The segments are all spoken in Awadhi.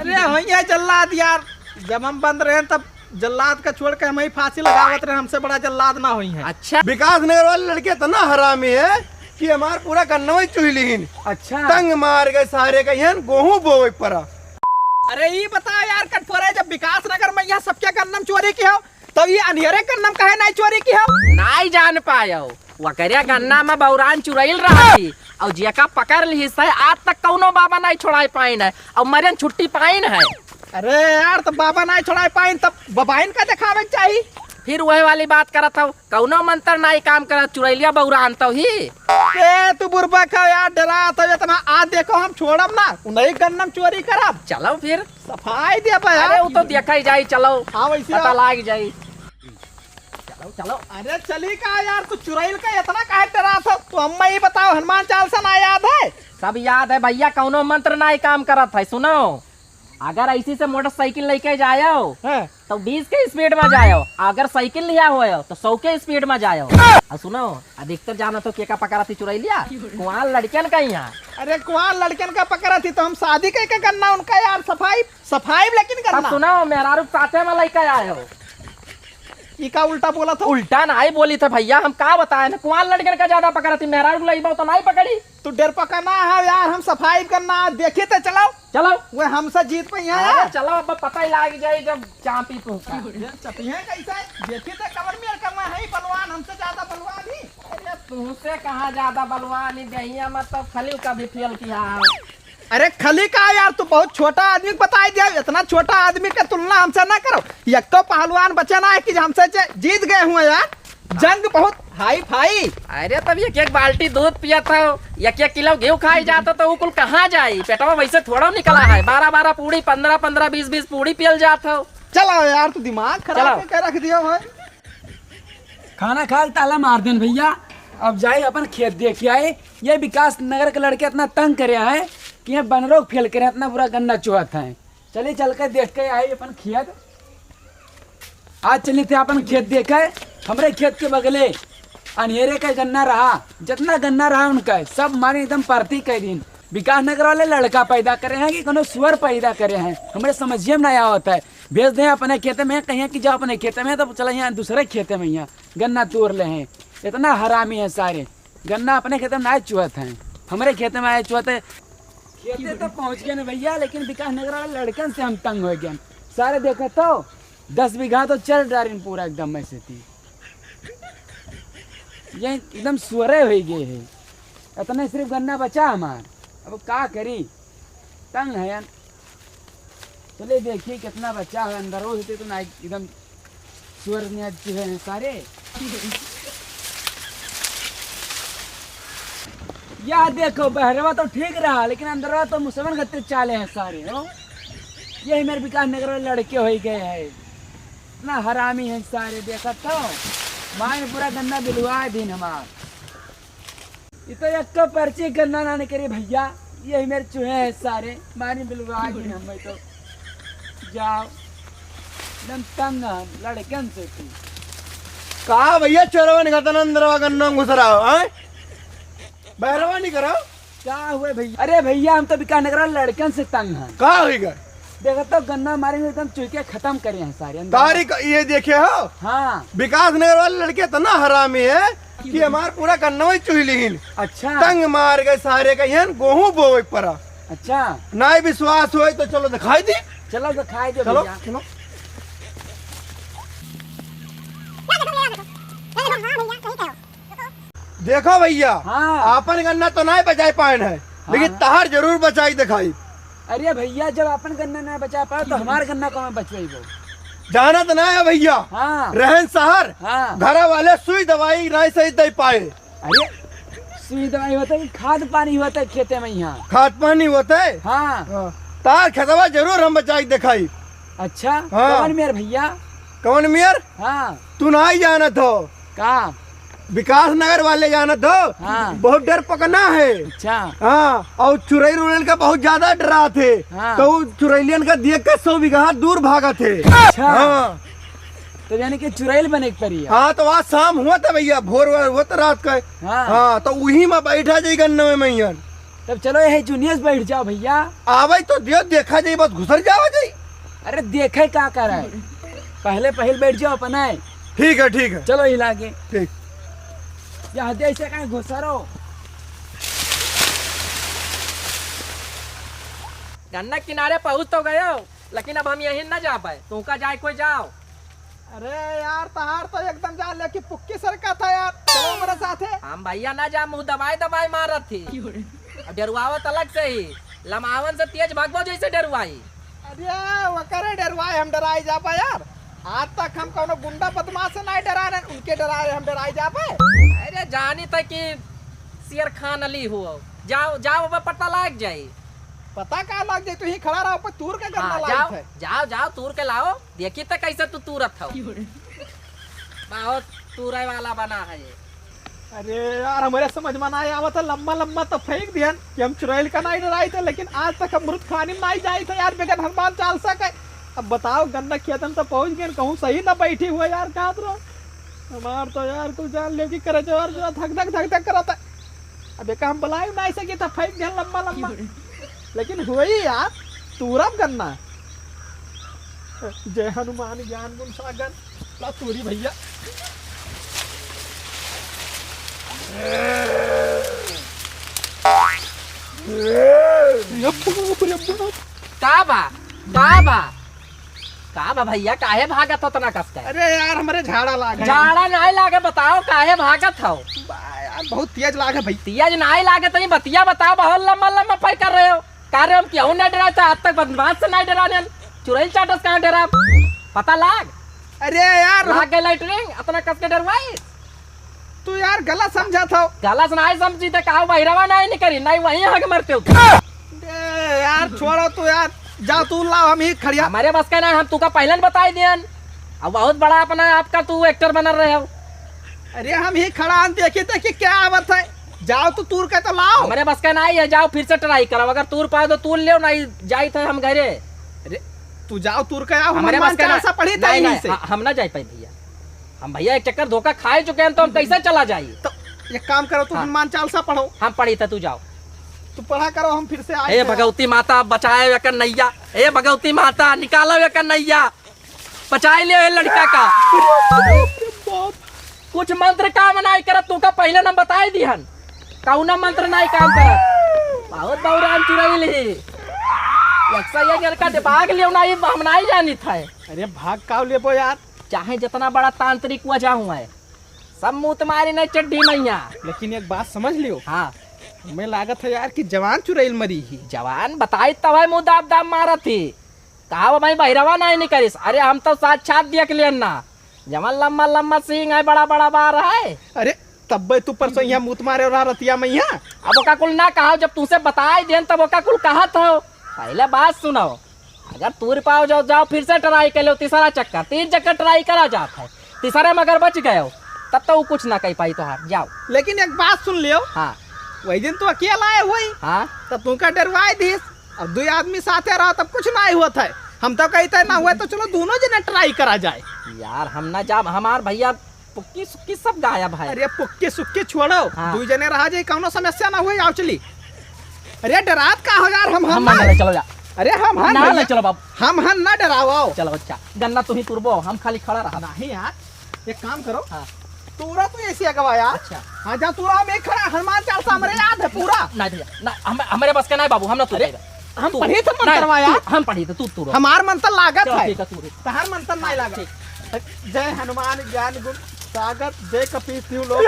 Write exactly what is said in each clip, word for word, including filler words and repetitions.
अरे होइहैं जल्लाद यार, जब हम बंद रहेन तब जल्लाद का छोड़ के हमहीं फाँसी लगावत रहेन, हमसे बड़ा जल्लाद ना होइहैं। अच्छा। विकास नगर वाले लड़के इतना हरामी है कि हमार पूरा गन्नवै चुहि लिहिन। अच्छा। तंग मार गए सारे का, यहन गोहूँ बोवै परा। अरे ई बताओ यार कटफोरे, जब विकास नगर मा यहाँ सबके गन्ना मा चोरी किहो, तब ई अन्हेरे गन्ना मा काहे नाहीं चोरी किहो? नाहीं जान पायो। वकरे गन्ना मा बौरान चुरइल रहत ही, अउर जेका पकड़ लिहिस है, आज तक कउनो बाबा नाहीं छोड़ाइ पाइन है, अउर मरेन छुट्टी पाइन है। अरे यार, तब बाबा नाहीं छोड़ाइ पाइन, तब बबाइन का देखावै क चाही? फिर वही वाली बात करत हौ, कउनो मंत्र नाहीं काम करत, चुरइलिया बौरान तौ ही। ए, तू बुरबक हौ यार, डेरात हौ एतना, आज देखो हम छोड़ब ना, उन्हीं गन्ना मा चोरी करब। चलो फिर। सफाई देबे यार। अरे, उ तौ देखा ही जाई, चलो। हाँ, वैसे पता लाग जाई। चलो, चलो। अरे चली का यार, तू चुरइल का एतना काहे डेरात हौ? तू हम्मे ई बताओ, हनुमान चालीसा ना याद है? सब याद है भइया, कउनो मंत्र नाहीं काम करत है। सुनो, अगर ऐसी से मोटरसाइकिल लइके जायो, हाँ। तौ बीस के स्पीड मा जायो, अगर साइकिल लिया होयो, तौ सौ के स्पीड मा जायो। अउर सुनो, अधिकतर जानत हो केका पकड़त ही चुरइलिया? कुआर लड़कन का यहाँ। अरे कुआर लड़कन का पकड़त ही, तौ हम शादी कइके गन्ना उनका यार सफाई सफाई लेकिन अब करना। सुनो, मेहरारू के साथे मा लइके आयो। ई का उल्टा बोलत हो? उल्टा नाहीं बोलित है भइया, हम का बताएँ ना, कुआर लड़कन का ज्यादा पकड़त ही, मेहरारू के लइबो तौ नाहीं पकड़ी। तू डेरपकना है यार, हम सफाई करना, देखी तो चलो। चलो। वे हमसे जीत पइहैं अरे यार। चलो, अब पता ही लाग जाई जब चापी तू का। ये चपिहैं कैसे? देखी तो कवन मेर करना है, बलवान हमसे ज्यादा बलवान ही। अरे तुमसे कहाँ ज्यादा बलवान ही, देहिया मा तौ खली का भी फेल किहा है। अरे खली का यार, तू बहुत छोटा आदमी के बताइ दिया, एतना छोटा आदमी के तुलना हमसे ना करो। एक तो पहलवान बचे ना है कि हमसे जे-, जीत गए हुए यार। जंग बहुत हाई फाई। अरे तब एक एक बाल्टी दूध पियत हो, एक एक किलो घिउ खाइ जात हो, तौ उ कुल कहाँ जाई? पेटवा वैसे थोड़ा निकला है, बारह बारह पूड़ी, पन्द्रह पन्द्रह, बीस बीस पूड़ी पियल जात हो। चलो यार, तू दिमाग खराब चलो। करके रख दियो है। खाना खा के ताला मार देन भइया। अब जाई अपन खेत देखि आई। ये विकास नगर के लड़के एतना तंग करे हैं कि ये बनरो के फेल करे, एतना बुरा गन्ना चुहत हैं। चली चल के देख के आई अपन खेत। आज चली थे अपन खेत देखे। हमरे खेत के बगले अन्हेरे का गन्ना रहा, जेतना गन्ना रहा उनका सब मारे एकदम परती कइ दीन। विकास नगर वाले लड़का पैदा करे हैं कि कउनो सुअर पैदा करे हैं, हमरे समझिए मा नाहीं आवत है। भेज दें अपने खेते में, कहिए कि जाओ अपने खेते में, तब चला यहाँ दूसरे खेते में यहाँ गन्ना तोर लेहैं। एतना हरामी हैं सारे, गन्ना अपने खेते में नाहीं चुहत हैं, हमरे खेते में आए चुहत हैं। खेते तो पहुँच गए ना भइया, लेकिन विकास नगर वाले लड़कन से हम तंग होइ गए। सारे देखो तो दस बीघा तो चर डारिन पूरा एकदम मैं से थी। ये एकदम सुअरे होइ गए हैं। एतने सिर्फ गन्ना बचा हमार, अब का करी, तंग हैं। चले देखी केतना बचा है, अंदरो होते तो ना एकदम सुअर नियर चूहे हैं सारे। या देखो बहरवा तो ठीक रहा, लेकिन अंदरवा तो मुसवन खत्ते चाले हैं सारे हो। यही मेरे विकास नगर वाले लड़के होइ गए हैं, इतना हरामी हैं सारे। देखा तो माइन पूरा गन्ना बिलवा दीन हमार। ये तो एक तो पर्ची गन्ना ना निकली भइया, यही मेरे चूहे हैं सारे, मारी बिलवा दीन हमें तो। जाओ, एकदम तंग हैं लड़कन से तू। का भइया, चोरवन गतन अंदरवा गन्ना में घुस रहा हो, हैं? बहरवा नहीं करो। का हुए भइया? अरे भइया, हम तो विकास नगर वाले लड़कन से तंग हैं। का होइगा? देखो तो गन्ना मारे में एकदम चुइके खतम करे हैं सारे अंदर। तारीख ये देखे हो? हाँ। विकास नगर वाले लड़के इतना हरामी है कि हमार पूरा गन्ना वही चुहि लिहिन। अच्छा। तंग मार गए सारे का, यहन गोहूं बोवे परा। अच्छा। नाहीं विश्वास होए तो चलो दिखाई दी। चलो दिखाई दो चलो, भइया। चलो। देखो भइया, हाँ। आपन गन्ना तो नाहीं बचाइ पाएन है, लेकिन हाँ। तहार जरूर बचाइ देखाई। अरे भइया, जब आपन गन्ना नाहीं बचाइ पाए तो हमार गन्ना कहाँ बचवाइबो? जानत नाहीं है भइया, हाँ। रहेन सहर, हाँ। घरा वाले सुई दवाई नाहीं सही दइ पाए। अरे सुई दवाई होत है कि खाद पानी होत है खेते में यहाँ? खाद पानी होत है? हाँ। हाँ। तहार खेतवा जरूर हम बचाइ देखाई। अच्छा, हाँ। कवन मेर भइया? कवन मेर? हाँ। तू नाहीं जानत हो। का? विकास नगर वाले जानत हो? हाँ। बहुत डेरपकना है। अच्छा। हाँ, और चुरैल उरैल का बहुत ज्यादा डरात है। हाँ। तो उ चुरैलियन का देख के सौ बीघा दूर भागत है। अच्छा। हाँ। तो यानी कि चुरैल बने के परी है। हाँ, तो आज शाम हुआ था भइया, भोर हुआ था रात का। हाँ। हाँ, तो उही में बैठा जाई गन्नवे में यार। तब चलो यही जुनियस बैठ जाओ भइया। आवै तो दियो, देखा जाई, बस घुसर जावा जाई। अरे देखे का करे, पहिले पहिले बैठ जाओ अपना। ठीक है, ठीक है। चलो हिला के। ठीक। या दे ऐसे कहीं घुसरो। गन्ना किनारे पहुँच तो गयो, लेकिन अब हम यहीं न जा पाए, तुमका जाए कोई जाओ। अरे यार, तहार तो एकदम जान ले कि पुक्की सरका था यार। चलो हमारे साथ है। हम भइया ना जा, मुँह दबाए दबाए मारत थी। अब डरवावत अलग से ही, लमावन से तेज भागबो जैसे डरवाई। अरे वो करे डरवाए, हम डराए जाबा यार। आज तक हम कौनो गुंडा बदमाश से नहीं डरा रहे, उनके डरा रहे हम डराए जाबा। अरे जानी था कि शेर खान अली हो। जाओ जाओ, अब पता लग जाई। पता का लग जाई, तू ही खड़ा रहो, पर तूर के गन्ना हाँ, लाइट जाओ, है। जाओ जाओ, तूर के लाओ। देखी त कैसे तू तूरत हौ। बहुत तूरे वाला बना है ये। अरे यार, हमरे समझ में ना आवत है, लम्मा लम्मा तो फेंक दिहन कि हम चुड़ैल का नहीं डराई थे, लेकिन आज तक हम मुरुत खानी में नहीं जाई थे यार, बेगन हनुमान चालीसा के। अब बताओ, गन्ना खेतन तो पहुँच गए, कहूँ सही ना बैठी हुआ यार, कहाँ रहो। हमार तो यार कुल जान लियो कि करे जवार जो धक धक धक धक करत है। अब एक हम बुलाए ना ऐसे कि था फेंक दिहन लम्मा लम्मा। लेकिन हुई यार, तूरब गन्ना। जय हनुमान ज्ञान गुण सागर। ला तूरी भइया। अरे बाप रे बाप। का बा? का बा? का बा भइया, काहे भागत हो तना कस के? अरे यार, हमरे झाड़ा लागे। झाड़ा नाहीं लागे, बताओ काहे भागत हो? बा यार, बहुत तेज लागे भाई। तेज नाहीं लागे, तनी बतिया बताओ, बहुत लम्बा लम्बा फई कर रहे हो। का रे, हम केहू नाहीं डराए थे, आज तक बदमाश से नाहीं डराने। चुड़ैल चाटस कहाँ डरा? पता लाग। अरे यार, लाग गए लैटरिन, अतना कस के डरवाई। तू यार गलत समझत हो। गलत नाहीं समझी तो कहा बहिरवा नाहीं निकरी, नाहीं वहीं हग मरते हो। ए यार, छोड़ो तू यार, जा तू लाओ, हम ही खड़िया। हमरे बस का नाहीं, हम तुका पहले न बताई दियन। अब बहुत बड़ा अपना आपका तू एक्टर बनल रहे हो। अरे हम ही खड़ा हन, देखी थे कि क्या आवत है। जाओ तू तूर के तो लाओ। हमरे बस का नाहीं है, जाओ फिर से ट्राई करो, अगर तूर पाओ तो तूर लेओ, नाहीं जाई थे हम घरे। अरे तू जाओ तूर के आओ, हमरे हनुमान बस का ना-, चालीसा पढ़ी था नाहीं, यहीं नाहीं, से। ह-, हम ना जाई पाई भइया। हम भइया एक चक्कर धोखा खाए चुके हैं, तो हम कैसे चला जाई? तो एक काम करो, तू हाँ। हनुमान चालीसा पढ़ो। हम पढ़ी था, तू जाओ। तू पढ़ा करो, हम फिर से आए हे थे। भगवती माता, बचाए एकर नैया। हे भगवती माता, निकालो एकर नैया। बचाए लियो ए लड़का का। कुछ मंत्र काम नाहीं करत, तुका पहिले न बताई दिहन। कौनो मंत्र नाहीं काम करत। बहुत बौरान चुड़ैल ही। एक सौ एक लड़का दिमाग लियो नाहीं, हम नाहीं जानित है। अरे भाग का लेबो यार? चाहे जितना बड़ा तांत्रिक वजह हुआ है, सब मूत मारी नहीं चड्डी मैया। लेकिन एक बात समझ लियो। हाँ। हमें लागत है यार कि जवान चुड़ैल मरी ही। जवान बताई तब है मुँह दाब दाब मारत ही। कहा वो भाई बहिरवा नाहीं निकरिस। अरे हम तो साक्षात देख लेन ना। जवन लम्मा लम्मा सींग है, बड़ा बड़ा बार है। अरे तब्बे तू परसों यहाँ मूत मारे रहा रतिया मैया। अब ओका कुल ना कहा, जब तुसे बताई देन तब ओका कुल कहत हो। पहिले बात सुनो, अगर तूर पाओ जाओ, जाओ फिर से ट्राई कर लो, तीसरा चक्कर, तीन चक्कर ट्राई करा जात है, तीसरे में अगर बच गयो तब तो वो कुछ ना कह पाई तोहार, जाओ। लेकिन एक बात सुन लियो। हाँ। वही दिन तो अकेला आए हुई। हाँ। तब तुमका डरवाए दीस। अब दो आदमी साथे रहा तब कुछ ना हुआ था। हम तो कहते ना हुआ तो चलो दोनों जने ट्राई करा जाए। यार हम ना जाब, हमार भइया पुक्की सुक्की सब गायब है। अरे पुक्की सुक्की छोड़ो, हाँ। दो जने रहा जाए, कौनो समस्या ना हुए, आओ चली। अरे डरात का हो यार, हम हम हम ना ना। ले चलो जा। अरे हम हम ना भइया। ले चलो बाबू। हम हम ना डराओ। चलो अच्छा, गन्ना तू ही तुरबो, हम खाली खड़ा रहा। नहीं यार, एक काम करो। हाँ। तूरा तू ऐसे अगवा यार। अच्छा। हाँ, जा तूरा में खड़ा, हनुमान चालीसा हमरे याद है पूरा। नहीं भइया, ना, हम, हमरे बस के नहीं बाबू, हम ना तू अरे, हम तू, पढ़ी थे नहीं, मंत्रवा यार। तू, हम पढ़ी थे, तू, तू रो। हमार मंत्र लागत चलो, है। ठीक है, तू रो। तहार मंत्र नहीं लागत। ठीक। जय हनुमान ज्ञान गुण सागर, जय कपीस तिहु लोक।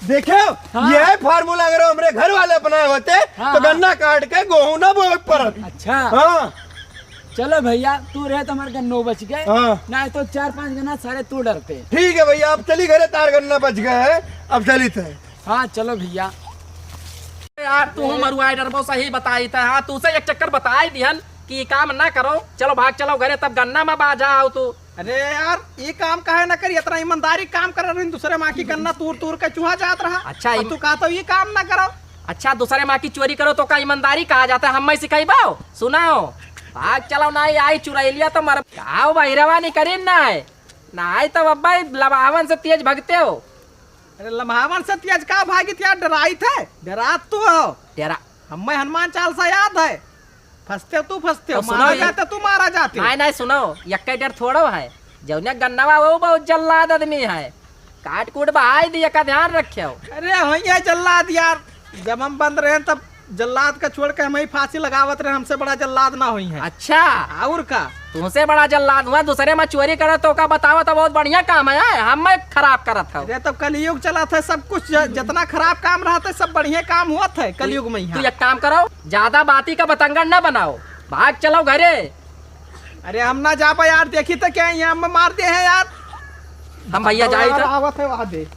देखे, हाँ। ये फार्मूला अगर हमरे घर वाले अपनाए होते, हाँ, तो हाँ। गन्ना काट के गेहूं ना बोए पड़त। अच्छा। हाँ। चलो भइया, तू रहे तो हमारे गन्नो बच गए, हाँ। नहीं तो चार पांच गन्ना सारे तू डरते। ठीक है भइया, अब चली घरे, तार गन्ना बच गए है, अब चली थे। हाँ, चलो भइया। यार, तू मरुआ डरबो, सही बताई था। हाँ, तू से एक चक्कर बताई दिहन कि ये काम ना करो, चलो भाग चलो घरे, तब गन्ना में बाझा आओ तू। अरे यार, ये काम काहे ना करी? इतना ईमानदारी काम कर रही, दूसरे माँ की गन्ना तूर तूर के चूहा जात रहा। अच्छा, अब ईम- तू कहा तो ये काम ना करो। अच्छा, दूसरे माँ की चोरी करो तो का ईमानदारी कहा जाता है? हम मैं सिखाई बाओ, सुनाओ। भाग चलो ना, आई चुरैलिया तो मर। का हो बहिरवा नहीं करीन ना है, ना आई तब अब्बा लबावन से तेज भगते हो। अरे लम्हावन से तेज का भागित यार, डराइत है? डरात तू हो। डरा। हमें हनुमान चालीसा याद है। फंसते तू फंसते, तो सुनो मारा ये। जाते तू मारा जाते। नहीं, नहीं, सुनो, यक्के डर थोड़ो है। जौनिया गन्नवा वो बहुत जल्लाद आदमी है। काट कूट बहाई दिया का ध्यान रखे हो। अरे होइए जल्लाद यार, जब हम बंद रहे तब जल्लाद का छोड़ के हम ही फांसी लगावत रहे, हमसे बड़ा जल्लाद ना होइहैं। अच्छा। और का? तुमसे बड़ा जल्लाद हुआ, दूसरे में चोरी करे तो का बतावा, तो बहुत बढ़िया काम है, हम में खराब करत हो। अरे तो कलयुग चलत है, सब कुछ ज-, जितना खराब काम रहत है, सब बढ़िया काम होत है कलयुग में तू यहाँ। एक काम करो, ज्यादा बाती का बतंगड़ ना बनाओ, भाग चलो घरे। अरे हम ना जाबे यार, देखी तो क्या यहाँ में मार दे हैं यार। हम भैया जाई यार, था। आवत है वहाँ दे।